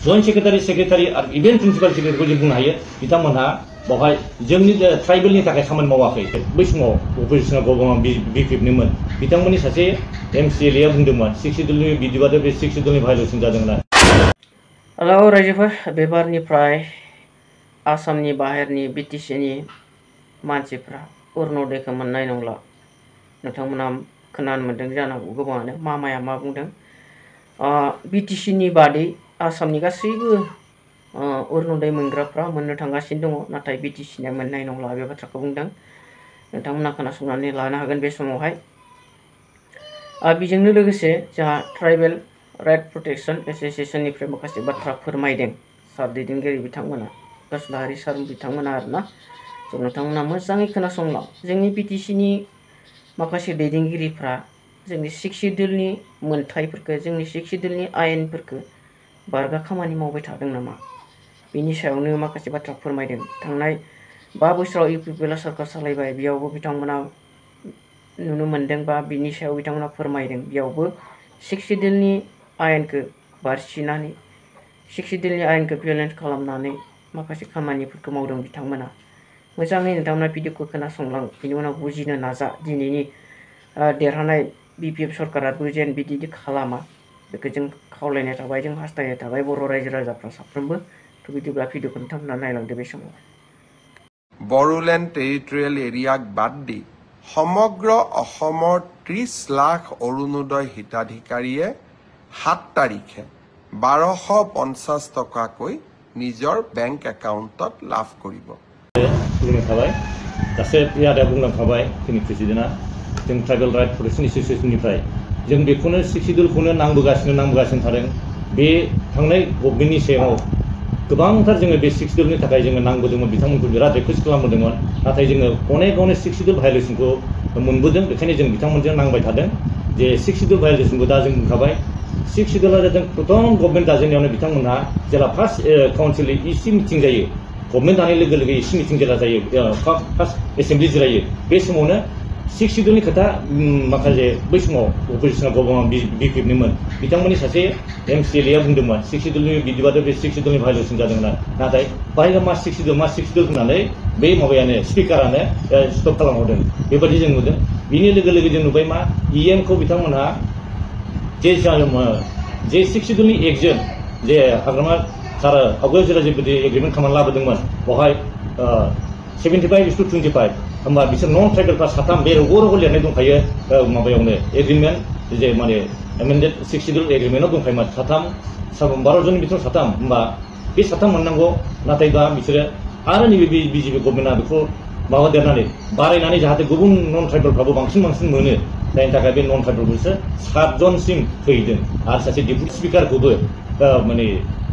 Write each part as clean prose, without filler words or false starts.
Joint secretary आरो even principal सेक्रेटारिखौ जों बुंनो हायो बिथांमोनहा बावहाय जोंनि ट्राइबेलनि थाखाय खामानि मावाखै बै समाव अपोजिशनाव गभर्नमेन्ट बिपिएफनिमोन बिथांमोननि सासे एमसिएलए बुंदोंमोन 6 शिड्यूलनि बिदिबाथ' बे 6 शिड्यूलनि भायलेसन जादोंना। हेलौ रायजोफोर बेबारनिफ्राय आसामनि बाहेरनि बिटिसिनि मानसिफ्रा अरुण'दयखौ मोननाय नंला नोंथांमोना खोनानो मोन्दों जानांगौ गोबाङानो मामाया मा बुंदों बिटिसिनि बादै आसामनि गासैबो अरुण'दय मोनग्राफ्रा मोननो थांगासिनो दङ नाथाय बिटिसिनिया मोननाय नंला बे बाथ्राखौ बुंदों नोंथांमोना खोनासंनानै लानो हागोन बे समावहाय बेजोंनो लोगोसे जोंहा ट्राइबेल राइट प्रटेक्शन एसोसिएशननिफ्राय माखासे बाथ्रा फोरमायदों सार दैदेनगिरि बिथांमोना कसलाहारि सार बिथांमोना आरोना स' नोंथांमोना मोजाङै खोनासंलां जोंनि बिटिसिनि माखासे दैदेनगिरिफ्रा जोंनि 6 शिड्यूलनि मोनथायफोरखौ जोंनि 6 शिड्यूलनि आयेनफोरखौ बारगा खामानि मावबाय थादों नामा बेनि सायावनो माखासे बाथ्रा फोरमायदों थांनाय 5 बोसोराव इउपिपिएलआ सरकार सालायबाय बेयावबो बिथांमोना नुनो मोन्दों बा बिनि सायाव बिथांमोना फोरमायदों बेयावबो 6 शिड्यूलनि आयेनखौ बारसिनानै 6 शिड्यूलनि आयेनखौ भिय'लेट खालामनानै माखासे खामानिफोरखौ मावदों बिथांमोना मोजाङै नोंथांमोना भिडिअखौ खोनासंलां बिनि उनाव बुजिनो नाजा दिनैनि देरहानाय बिपिएफ सरकाराबो जेन बिदि खालामा बेखौ जों खावलायनाय थाबाय जों हास्थायनाय थाबाय बर' रायजो राजाफ्रा साफ्रोमबो थ' बिदिब्ला भिडिअखौ नोंथांमोना नायलांदो बे समाव বড়োলেণ্ড টেৰিটৰিয়েল এৰিয়াক বাদ দি সমগ্ৰ অসমৰ 30 লাখ অৰুণোদয় হিতাধিকাৰীয়ে 7 তাৰিখে 1250 টকাকৈ নিজৰ বেংক একাউণ্টত লাভ কৰিব। बुंलांखाबाय दासो आदाया बुंलांखाबाय जोंनि प्रेसिडेन्टआ जों ट्राइबेल राइट प्रटेक्शन एसोसिएशननिफ्राय जों बेखौनो 6 शिड्यूलखौनो नांबोगासिनो थादों बे थांनाय गभर्नमेन्टनि सायाव गोबांथार जोङो बे 6 शिड्यूलनि थाखाय जोङो नांबोदोंमोन बिथांमोनखौ बिराद रिक्वेस्ट खालामबोदोंमोन नाथाय जोङो अनेक 6 शिड्यूल भायलेसनखौ मोनबोदों बेखायनो जों बिथांमोनजों नांबाय थादों जे 6 शिड्यूल भायलेसनखौ दा जों बुंखाबाय 6 शिड्यूलआ जादों प्रथम गभर्नमेन्ट दाजेननायावनो बिथांमोनहा जेला फार्स्ट काउन्सिल इसि मिटिं जायो गभर्नमेन्ट दानाय लोगो लोगो इसि मिटिं जेला जायो फार्स्ट एसेम्बलि जिरायो बे समावनो 6 शिड्यूलनि खोथा माखासे बै समाव अपोजिशनाव गभर्नमेन्ट बिपिएफनिमोन बिथांमोननि सासे एमसिएलए बुंदोंमोन 6 शिड्यूलनि बिदिबाथ' बे 6 शिड्यूलनि भायलेसन जादोंना नाथाय बाहाय मा 6 शिड्यूल होननानै बे माबायानो स्पिकारानो स्टप खालामहरदों बेबायदि जों नुदों बिनि लोगो लोगो जों नुबाय मा इएमखौ बिथांमोनहा जे 6 शिड्यूलनि एक्टजों जे हाग्रामा सार आवगायाव जेला जेबायदि एग्रिमेन्ट खालामनानै लाबोदोंमोन बावहाय 75:25 होमबा बिसोर नन ट्राइबेलफ्रा साथाम बे रग' लिरनाय दंखायो माबायावनो एग्रिमेन्ट जे माने एमेन्डेड 6 शिड्यूल एग्रिमेन्टआव दंखायोमोन साथाम 12 जननि बिथोराव साथाम होमबा बे साथाम मोननांगौ नाथाय दा बिसोरो आरो नैबे बिजेपि गभर्नमेन्टआ बेखौ माबादेरनानै बारायनानै जाहाथे गुबुन नन ट्राइबेलफ्राबो बांसिन मोनो जायनि थाखाय बे नन ट्राइबेलखौसो 7 जनसिम होदों आरो सासे डेपुटि स्पिकारखौबो माने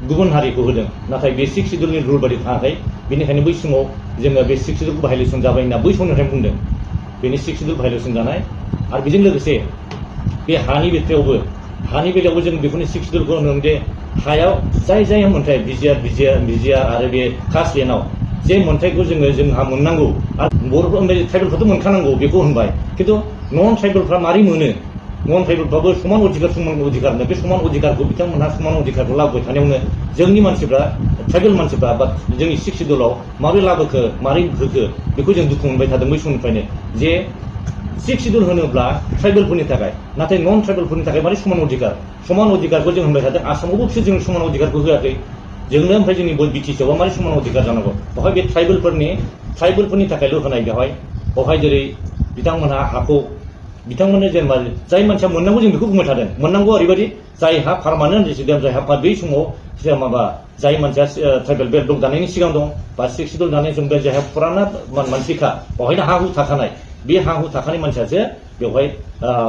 गुबुन हारिखौ होदों नाथाय बे 6 शिड्यूलनि रुल बायदि थाङाखै बेनिखायनो बै समाव जोङो बे 6 शिड्यूलखौ भायलेसन जाबाय होनना बै समनिफ्राय बुंदों बेनि 6 शिड्यूल भायलेसन जानाय आरो बेजों लोगोसे बे हानि बेलायावबो जों बेखौनो 6 शिड्यूलखौ होनदों जे हायाव जाय मोन्थाय बिजिआर आरो बे कास्ट लेन्डआव जे मोन्थायखौ जोंहा मोननांगौ आरो बर'फोर ट्राइबेलफ्राथ' मोनखानांगौ बेखौ होनबाय खिन्थु नन ट्राइबेलफ्रा मारै मोनो नन ट्राइबेलफ्राबो समान अधिकार बे समान अधिकारखौ बिथांमोनहा समान अधिकारखौ लाबोबाय थानायावनो जोंनि मानसिफ्रा ट्राइबेल मानसिफ्रा बा जोंनि 6 शिड्यूलाव माबोरै लाबोखो मारै होखो बेखौ जों दुखु मोनबाय थादों बै समनिफ्रायनो जे 6 शिड्यूल होनोब्ला ट्राइबेलफोरनि थाखाय नाथाय नन ट्राइबेलफोरनि थाखाय मारै समान अधिकारखौ जों होनबाय थादों आसामावबो बिसोर जों समान अधिकारखौ होआखै जोंनो ओमफ्राय जोंनि बिटिसिआवबा मारै समान अधिकार जानांगौ बेवहाय बे ट्राइबेलफोरनि थाखायल' होनाय बेवहाय जेरै बिथांमोनहा हाखौ बिथांमोननो जेनेबा जाय मानसिया मोननांगौ जों बेखौ बुंबाय थादों मोननांगौ ओरैबायदि जायहा पार्मानेन्ट रेसिडेन्ट जायहा बै समाव जाय मानसिया ट्राइबेल बेल्ट दानायनि सिगां दं बा 6 शिड्यूल दानाय जों जायहा फुराना मानसिखा बेवहायनो हा हु थाखानाय बे हा हु थाखानाय मानसियासो बेवहाय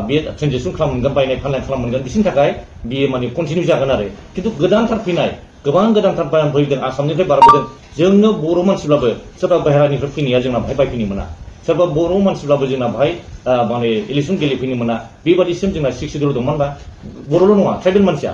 बे ट्रेनजेक्सन खालामनो मोनगोन बायनाय फाननाय खालामनो मोनगोन बिसोरनि थाखाय बियो माने कन्टिनिउ जागोन आरो खिन्थु गोदानथार फैनाय गोबां गोदानथार फैदों आसामनिफ्राय बारबोदों जोंनो बर' मानसिब्लाबो सोरबा बाहेरानिफ्राय फैनाया जोंना बाहाय बायफैनो मोना सोरबा बर' मानसिब्लाबो जोंना बाहाय माने इलेक्सन गेलेफैनो मोना बेबादिसिम जोंना 6 शिड्यूल दंमोन बा बर'ल' नङा ट्राइबेल मानसिया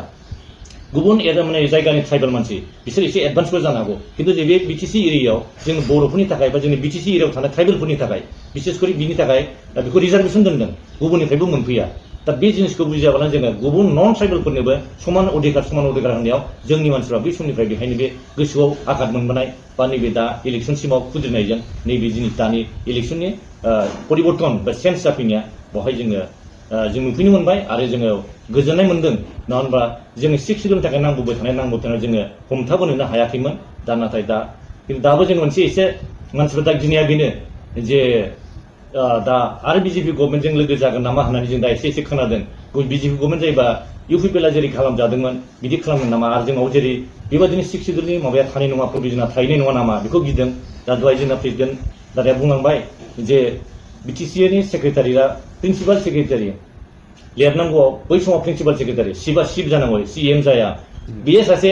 गुबुन माने जायगानि ट्राइबेल मानसि बिसोर एसे एडभान्सबो जानो हागौ खिन्थु बे बिटिसि एरियायाव जों बर'फोरनि थाखाय बा जोंनि बिटिसि एरियायाव थानाय ट्राइबेलफोरनि थाखाय बिसेसकरि बिनि थाखाय बेखौ रिजार्भेसन दोनदों गुबुननिफ्रायबो मोनफैया दा बे जिनिसखौ बुजियाब्ला जोङो गुबुन नन ट्राइबेलफोरनोबो समान अधिकार होनायाव जोंनि मानसिफ्रा बै समनिफ्राय बेखायनो बे गोसोआव आघात मोनबोनाय बा नैबे दा इलेक्शनसिमाव खुद्रिनायजों नैबे जिनिस दानि इलेक्शननि परिबर्तन बा चेन्ज जाफैनाया बेवहाय जों नुफैनो मोनबाय आरो जोङो गोजोननाय मोनदों नङा होनबा जोङो 6 सिडुलनि थाखाय नांबोबाय थानाय जोङो हमथाबोनो हायाखैमोन दा नाथाय किन्तु दाबो जों मोनसे एसे मानसिफ्रा दा गिनाया बेनो जे दा आरो बिजेपि गभर्नमेन्टजों लोगो जागोन नामा होननानै जों दा एसे खोनादों बिजेपि गभर्नमेन्ट जायोबा इउपिपिएलआ जेरै खालामजादोंमोन बिदि खालामगोन नामा आरो जोंनाव जेरै बेबायदिनो 6 सिडुलनि माबाया थानाय नङा प्रभिजनआ थाहैनाय नङा नामा बेखौ गिदों दा दहाय जोंना प्रेसिडेन्ट दादाया बुंलांबाय जे बिटिसिनि सेक्रेटारिया प्रिन्सिपाल सेक्रेटारि लिरनांगौआव बै समाव प्रिन्सिपाल सेक्रेटारि सिफ जानांगौ सिएम जाया बेयो सासे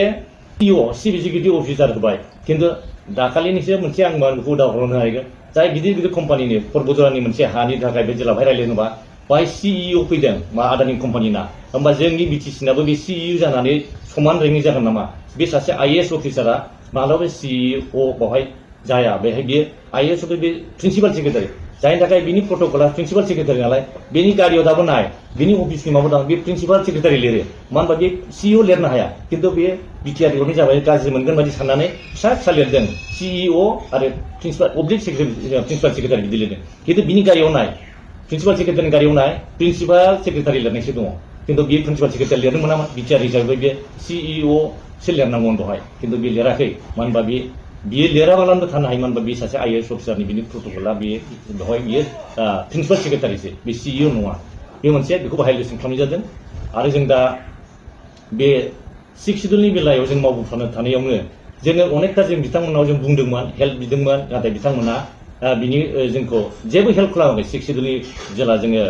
सिइअ चिफ एक्जिकिउटिभ अफिसार होबाय किन्तु दाखालिनिसो मोनसे आं बेखौ उदाहरन होनो हागोन जाय गिदिर कम्पानिनि परबतरानि मोनसे हानि थाखाय बे जिल्ला रायलायनोबा बाय सिइअ फैदों मा आदानि कम्पानिना होमबा जोंनि बिटिसिनाबो बे सिइअ जानानै समान रेंकनि जागोन नामा बे सासे आइएएस अफिसारा मालाबा सिइअ बावहाय जाया बेहाय बे आइएएस बे प्रिन्सिपाल सेक्रेटारि जायनि थाखाय बिनि प्रटकला प्रिन्सिपाल सेक्रेटारि नालाय बेनि गारियाव दाबो नाय बिनि अफिसनि माबा दं बे प्रिन्सिपाल सेक्रेटारि लिरो मानो होनबा बे सिइअ लिरनो हाया किन्तु बे बिटिआरनि जाबाय गाज्रि मोनगोन बायदि साननानै फिसा लिरदों सिइअ आरो प्रिन्सिपाल अब्लिक प्रिन्सिपाल सेक्रेटारि बिदि लिरदों किन्तु बिनि गारियाव नाय प्रिन्सिपाल सेक्रेटारिनि गारियाव नाय प्रिन्सिपाल सेक्रेटारि लिरनायसो दङ किन्तु बे प्रिन्सिपाल सेक्रेटारि लिरनो मोनामोन बिटिआर हिसाबै बे सिइअ सो लिरनांगौमोन बेवहाय किन्तु बे लिराखै मानो होनबा बियो लिराबालानो थानो हायोमोन बे सासे आइएएस अफिसारनि बिनि प्रटकला बेवहाय बियो प्रिन्सिपाल सेक्रेटारिसो बे सिइअ नङा बे मोनसे बेखौ भायलेसन खालामनाय जादों आरो जों दा बे 6 सिडुलनि बेलायाव जों मावबोफानो थानायावनो जोङो अनेकथा जों बिथांमोनाव जों बुंदोंमोन हेल्प बिदोंमोन नाथाय बिथांमोना बिनि जोंखौ जेबो हेल्प खालामाखै 6 सिडुलनि जेला जोङो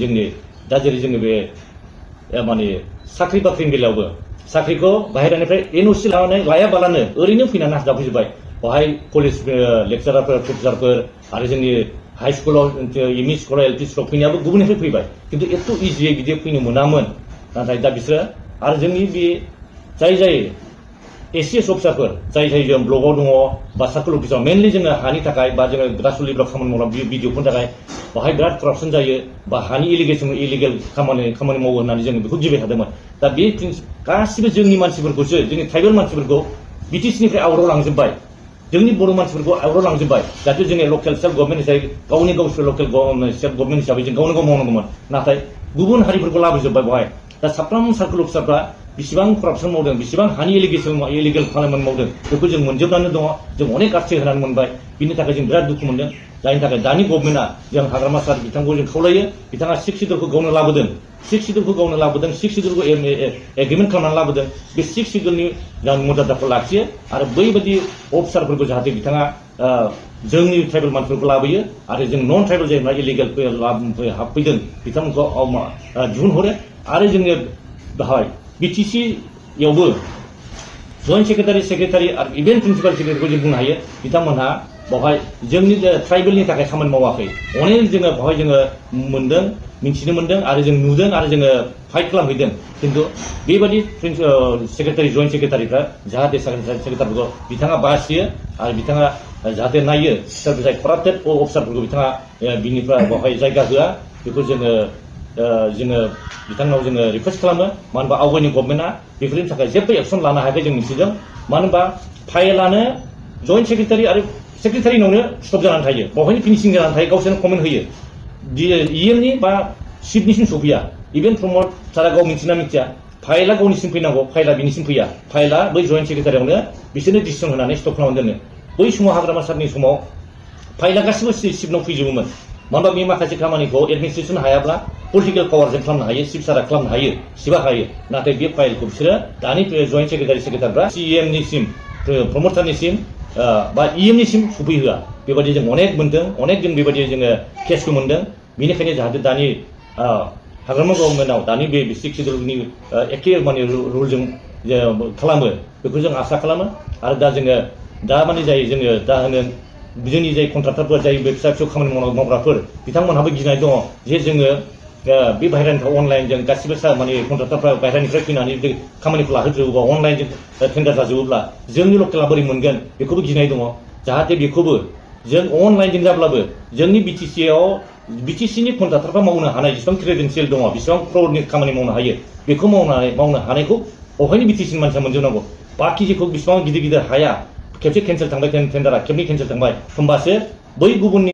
जोंनि दा जेरै जोङो बे माने साख्रि बाख्रिनि बेलायावबो साख्रिखौ बाहेरानिफ्राय एनअसि लायाबालानो ओरैनो फैनानै हाजाफैजोब्बाय बेवहाय कलेज लेक्सारारफोर प्रफेसारफोर आरो जोंनि हाई स्कुलाव एमइ स्कुलाव एलपि स्कुलाव फैनायाबो गुबुननिफ्राय फैबाय किन्तु एथ' इजियै बिदि फैनो मोनामोन नाथाय दा बिसोरो आरो जोंनि बे जाय एसिएस अफिसारफोर जाय जों ब्लकआव दङ बा सार्कल अफिसाव मेनलि जोङो हानि थाखाय बा जोङो ग्रासरुट खामानि मावनाय बिडिअफोरनि थाखाय बाहाय बिराद करापसन जायो बा हानि इलिगेल खामानि मावो होननानै जोङो बेखौ गिबाय थादोंमोन दा बे गासिबो जोंनि मानसिफोरखौसो जोंनि ट्राइबेल मानसिफोरखौ बिटिसिनिफ्राय आवराव लांजोब्बाय जोंनि बर' मानसिफोरखौ आवराव लांजोब्बाय जाहाथे जोंनि लकेल सेल्फ गभर्नमेन्ट हिसाबै गावसोर लकेल सेल्फ गभर्नमेन्ट हिसाबै जों गावनो गाव मावनांगौमोन नाथाय गुबुन हारिफोरखौ लाबोजोब्बाय बेवहाय दा साफ्रोम सार्कल अफिसारफ्रा बेसेबां करापसन मावदों बेसेबां हानि इलिगेल खामानि मावदों बेखौ जों मोनजोबनानै दङ जों अनेक आरथि होनानै मोनबाय बिनि थाखाय जों बिराद दुखु मोनदों जायनि थाखाय दानि गभर्नमेन्टआ जों हाग्रामा सार बिथांखौ जों खावलायो बिथाङा 6 सिडुलखौ गावनो लाबोदों 6 सिडुलखौ एग्रिमेन्ट खालामनानै लाबोदों बे 6 सिडुलनि मर्यादाखौ लाखियो आरो बैबायदि अफिसारफोरखौ जाहाथे बिथाङा जोंनि ट्राइबेल मानसिफोरखौ लाबोयो आरो जों नन ट्राइबेल जायोब्ला इलिगेल हाबफैदों बिथांमोनखौ दिहुनहरो आरो जोङो बेवहाय बिटिसियावबो जइन्ट सेक्रेटारि आरो इभेन प्रिन्सिपाल सेक्रेटारिखौ जों बुंनो हायो बिथांमोनहा बेवहाय जोंनि ट्राइबेलनि थाखाय खामानि मावाखै अनेक जोङो बेवहाय जोङो मोनदों मिथिनो मोनदों आरो जों नुदों आरो जोङो फाइट खालामहैदों किन्तु बेबायदि सेक्रेटारि जइन्ट सेक्रेटारिफ्रा जाहाथे सेक्रेटारिफोरखौ बिथाङा बासियो आरो बिथाङा जाहाथे नायो सोर जाय कराप्टेड अफिसारफोरखौ बिथाङा बिनिफ्राय बेवहाय जायगा होआ बेखौ जोङो बिथांनाव जोङो रिकुवेस्ट खालामो मानो होनबा आवगायनि गभर्नमेन्टआ बेफोरनि थाखाय जेबो एक्सन लानो हायाखै जों मिथिदों मानो होनबा फाइलानो जइन्ट सेक्रेटारि आरो सेक्रेटारिनावनो स्टप जानानै थायो बेवहायनो फिनिशिं जानानै थायो गावसोरनो कमेन्ट होयो इएमनि बा चिफनिसिम सफैया इभेन प्रमद सारा गाव मिथिना मिथिया फाइला गावनिसिम फैनांगौ फाइला बिनिसिम फैया फाइला बै जइन्ट सेक्रेटारियावनो बिसोरनो डिसिसन होनानै स्टप खालामनानै दोनो बै समाव हाग्रामा सारनि समाव फाइला गासिबो चिफनाव फैजोबोमोन मानो होनबा बे माखासे खामानिखौ एडमिनिस्ट्रेसन हायाब्ला पलिटिकेल पावारजों खालामनो हायो चिफ सारा खालामनो हायो चिफआ हायो नाथाय बे फाइलखौ बिसोरो दानि जइन्ट सेक्रेटारिफ्रा सिएमनिसिम प्रमद सारनिसिम बा इएमनिसिम सफैहोआ बेबायदि जों अनेक मोनदों अनेक जों बेबायदि जोङो केसखौ मोनदों बेनिखायनो जाहाथे दानि हाग्रामा गभर्नमेन्टआव दानि बे 6 सिडुलनि एखे माने रुलजों खालामो बेखौ जों आसा खालामो आरो दा जोङो दा माने जाय जोङो दा होनो जोंनि जाय कन्ट्राक्टरफोर जाय बे फिसा खामानि मावग्राफोर बिथांमोनहाबो गिनाय दङ जे जोङो बे बाहेरानिफ्राय अनलाइनजों गासिबो माने कन्ट्राक्टरफ्रा बाहेरानिफ्राय फैनानै बे खामानिखौ लाहोजोबोबा अनलाइनजों टेन्डार जाजोबोब्ला जोंनि लकेला बोरै मोनगोन बेखौबो गिनाय दङ जाहाथे बेखौबो जों अनलाइनजों जाब्लाबो जोंनि बिटिसिआव BTCनि कन्ट्राक्टरफ्रा मावनो हानाय जेसेबां क्रेडेन्सियेल दङ बेसेबां फ्रडनि खामानि मावनो हायो बेखौ मावनो हानायखौ अहायनो BTCनि मानसिया मोनजोबनांगौ बाखि जेखौ बेसेबां गिदिर गिदिर हाया खेबसे केन्सेल थांबाय टेन्डारा खेबनै केन्सेल थांबाय होमबासो बै गुबुननि